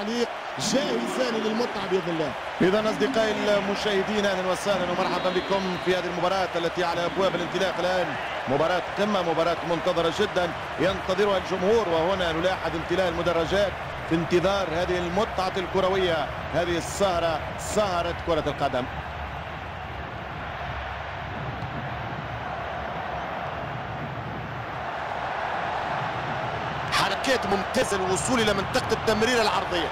التعليق جاهزان للمتعة بإذن الله. إذا أصدقائي المشاهدين، أهلا وسهلا ومرحبا بكم في هذه المباراة التي على أبواب الانطلاق الآن. مباراة قمة، مباراة منتظرة جدا ينتظرها الجمهور، وهنا نلاحظ امتلاء المدرجات في انتظار هذه المتعة الكروية، هذه السهرة، سهرة كرة القدم. حركات ممتازة للوصول إلى منطقة التمرير العرضية.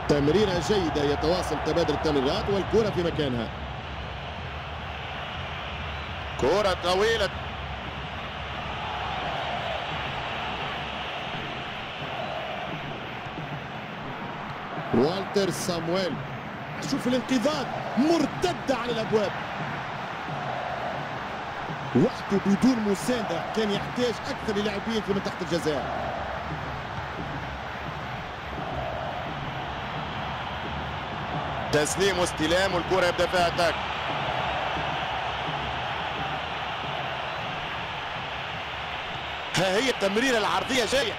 تمريرة جيدة، يتواصل تبادل التمريرات والكرة في مكانها. كرة طويلة، والتر سامويل. شوف الانقضاض، مرتدة على الأبواب، وحده بدون مساندة، كان يحتاج أكثر للاعبين في منطقة الجزاء. تسليم واستلام والكرة يبدأ فيها attaque. ها هي التمريرة العرضية جاية.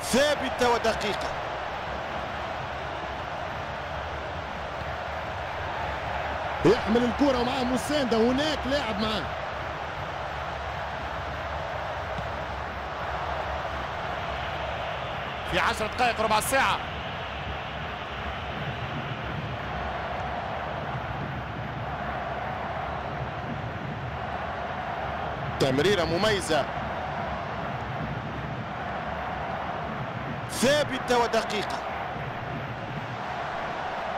ثابتة ودقيقة. يحمل الكرة ومعاه مساندة، هناك لاعب معاه. في 10 دقائق ربع ساعة. تمريرة مميزة، ثابتة ودقيقة.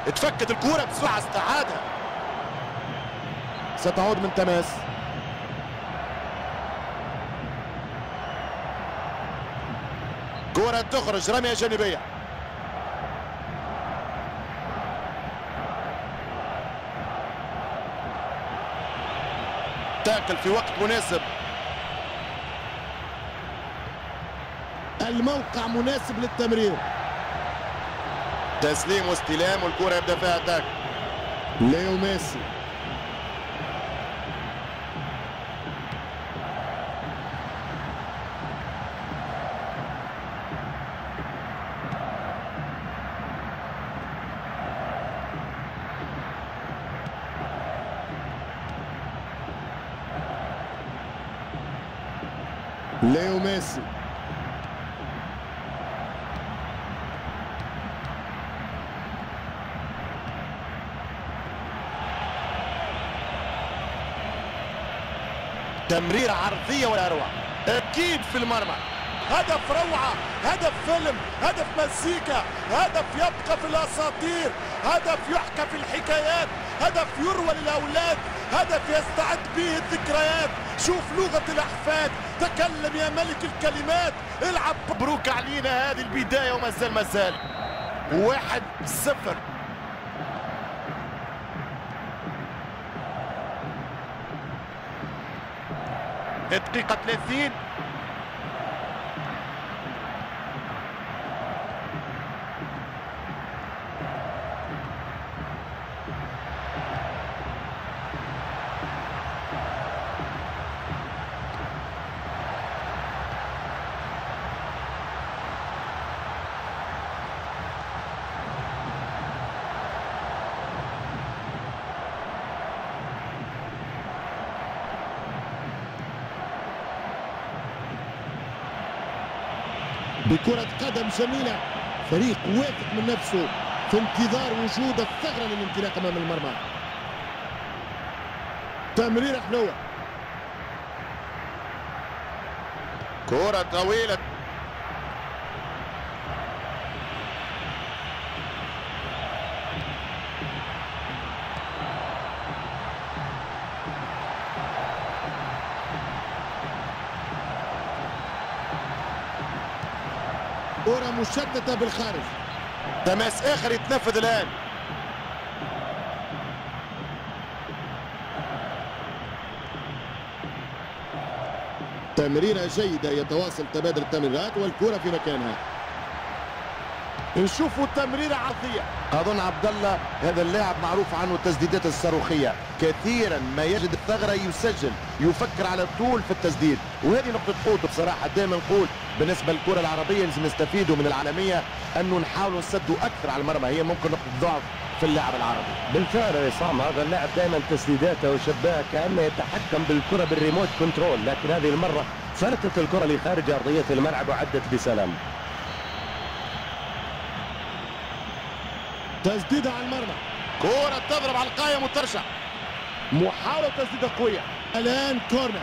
اتفكت الكرة بسرعة، استعادها. ستعود من تماس. كرة تخرج، رمية جانبية. تاكل في وقت مناسب. الموقع مناسب للتمرير. تسليم واستلام والكرة يبدأ فيها attaque. ليو ميسي. ليو ميسي. تمريرة عرضية ولا أروع، أكيد في المرمى. هدف روعة، هدف فيلم، هدف مزيكا، هدف يبقى في الأساطير، هدف يحكى في الحكايات، هدف يروى للأولاد، هدف يستعد به الذكريات. شوف لغة الأحفاد، تكلم يا ملك الكلمات، العب. مبروك علينا هذه البداية، وما زال ما زال 1-0. دقيقة 30. بكرة قدم جميلة، فريق واثق من نفسه في انتظار وجود الثغرة للانطلاق أمام المرمى. تمريرة حلوة، كرة طويلة. كرة مشتتة بالخارج. تماس آخر يتنفذ الآن. تمريرة جيدة، يتواصل تبادل التمريرات والكرة في مكانها. نشوفوا تمريرة عرضية. أظن عبد الله هذا اللاعب معروف عنه التسديدات الصاروخية، كثيرا ما يجد الثغرة يسجل، يفكر على طول في التسديد، وهذه نقطة قوته بصراحة. دائما نقول بالنسبة للكرة العربية لازم نستفيدوا من العالمية، أنه نحاولوا نسدوا أكثر على المرمى، هي ممكن نقطة ضعف في اللاعب العربي. بالفعل يا عصام، هذا اللاعب دائما تسديداته وشباه كأنه يتحكم بالكرة بالريموت كنترول، لكن هذه المرة فلتت الكرة لخارج أرضية الملعب وعدت بسلام. تسديدة على المرمى، كرة تضرب على القائم وترجع، محاولة تسديدة قوية. الآن كورنر،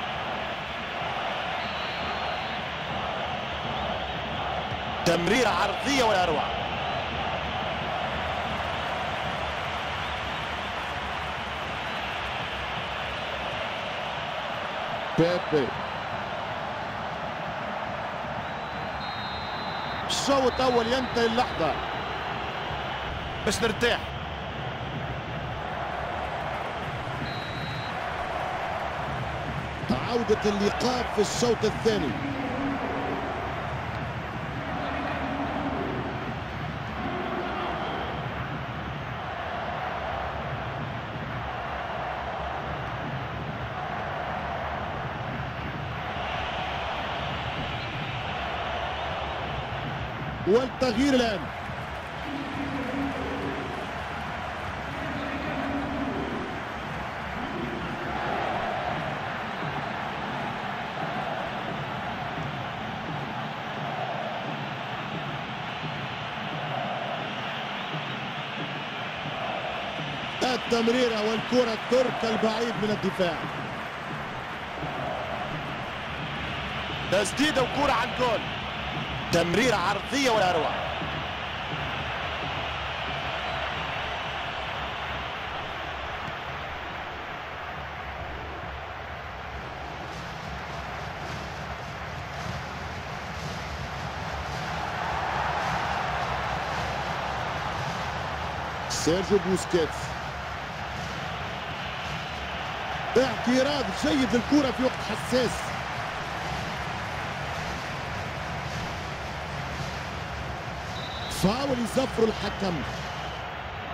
تمريرة عرضية ولا أروع. بيبي. الشوط الأول ينتهي اللحظة باش نرتاح. عودة اللقاء في الشوط الثاني. والتغيير الآن. التمريرة والكرة تركل بعيد من الدفاع. تسديدة وكرة على الجول، تمريرة عرضية ولا أروع. سيرجيو بوسكيتس، اعتراض جيد للكرة في وقت حساس. فاول يزفر الحكم.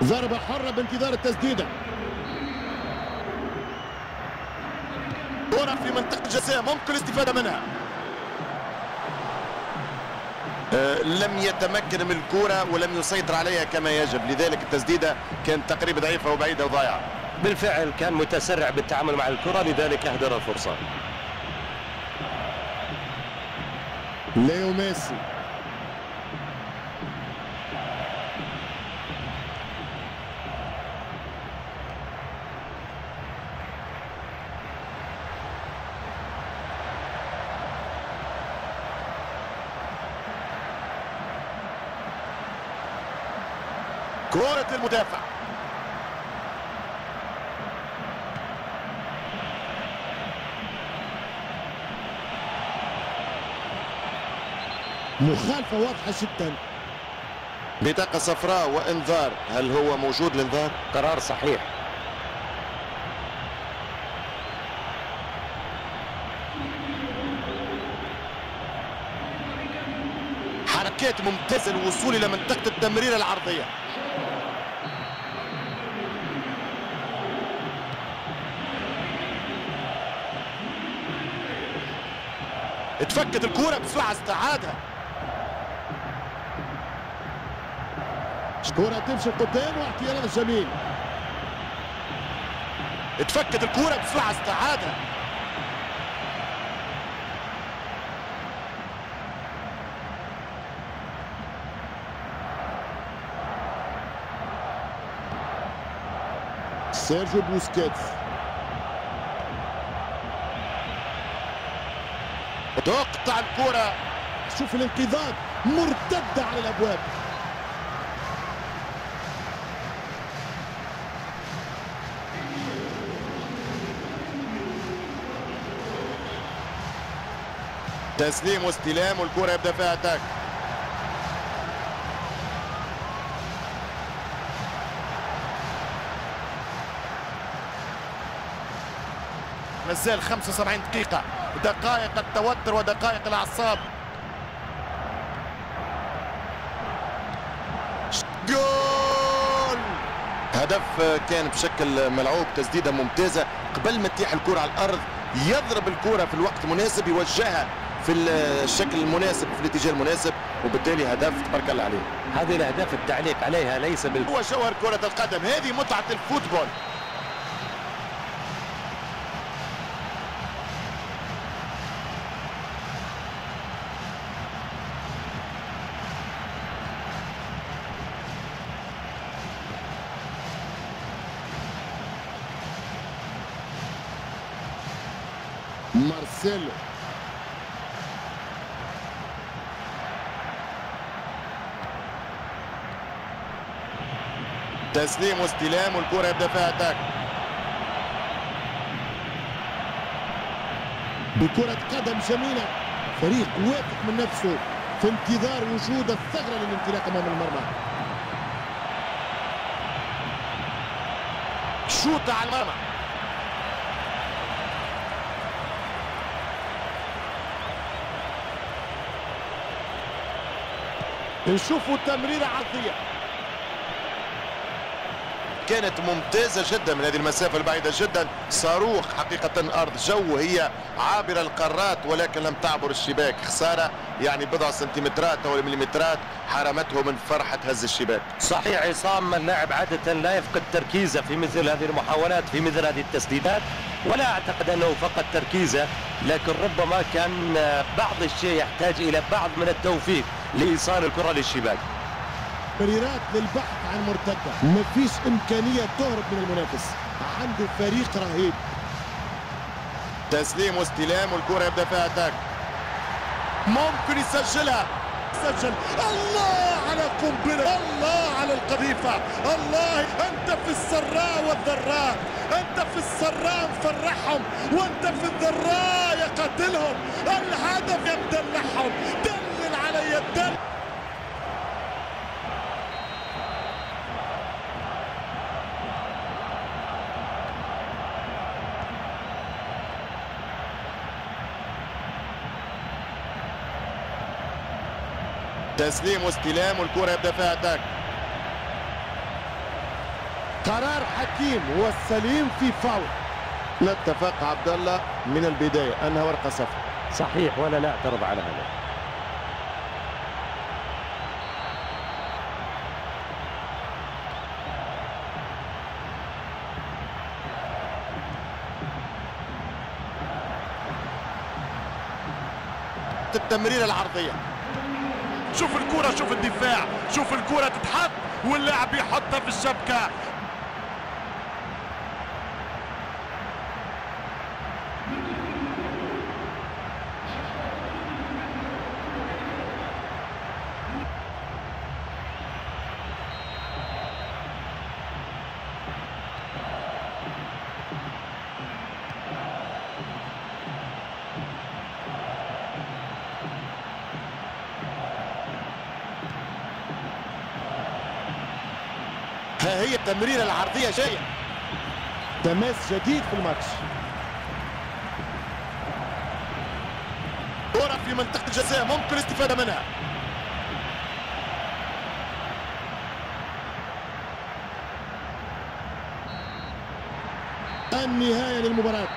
ضربة حرة بانتظار التسديدة. كرة في منطقة الجزاء ممكن الاستفادة منها. لم يتمكن من الكرة ولم يسيطر عليها كما يجب، لذلك التسديدة كانت تقريبا ضعيفة وبعيدة وضايعة. بالفعل كان متسرع بالتعامل مع الكرة، لذلك أهدر الفرصة. ليو ميسي، كرة المدافع. مخالفة واضحة جدا. بطاقة صفراء وإنذار، هل هو موجود الإنذار؟ قرار صحيح. حركات ممتازة للوصول إلى منطقة التمرير العرضية. اتفكت الكرة بسرعة، استعادها. كرة تمشي قدام واعتراض جميل. اتفكت الكرة بسرعة، استعادها. سيرجيو بوسكيتس، تقطع الكرة. شوف الانقضاض، مرتدة على الأبواب. تسليم واستلام والكرة يبدأ فيها attaque. مازال 75 دقيقة، دقائق التوتر ودقائق الأعصاب. جول! هدف كان بشكل ملعوب، تسديدة ممتازة قبل ما تتيح الكرة على الأرض، يضرب الكرة في الوقت المناسب، يوجهها في الشكل المناسب في الاتجاه المناسب، وبالتالي هدف تبارك الله عليه. هذه الأهداف التعليق عليها ليس بال هو جوهر كرة القدم، هذه متعة ال football. مارسيلو تسليم واستلام والكرة يبدأ فيها attaque. بكرة قدم جميلة، فريق واثق من نفسه في انتظار وجود الثغرة للانطلاق أمام المرمى. شوطة على المرمى. نشوفوا تمريرة عرضية كانت ممتازة جدا من هذه المسافة البعيدة جدا، صاروخ حقيقة أرض جو، هي عابرة القارات ولكن لم تعبر الشباك. خسارة يعني بضع سنتيمترات أو مليمترات حرمته من فرحة هز الشباك. صحيح عصام، اللاعب عادة لا يفقد تركيزه في مثل هذه المحاولات، في مثل هذه التسديدات، ولا أعتقد أنه فقد تركيزه، لكن ربما كان بعض الشيء يحتاج إلى بعض من التوفيق لإيصال الكرة للشباك. تمريرات للبحث عن مرتدة، مفيش إمكانية تهرب من المنافس، عنده فريق رهيب. تسليم واستلام والكرة يبدأ فيها attaque، ممكن يسجلها، سجل. الله على قنبلة، الله على القذيفة، الله. أنت في السراء والضراء، أنت في السراء مفرحهم، وأنت في الضراء يقاتلهم. الهدف يمدلعهم، دلل علي الدل. تسليم واستلام والكرة يبدأ فيها attaque. قرار حكيم والسليم في فاول. نتفق عبد الله من البداية أنها ورقة صفراء. صحيح، ولا نعترض على هذا. التمريرة العرضية، شوف الكرة، شوف الدفاع، شوف الكرة تتحط واللاعب يحطها في الشبكة. ها هي التمريرة العرضية جاية. تماس جديد في الماتش. كرة في منطقة الجزاء ممكن الاستفادة منها. النهاية للمباراة.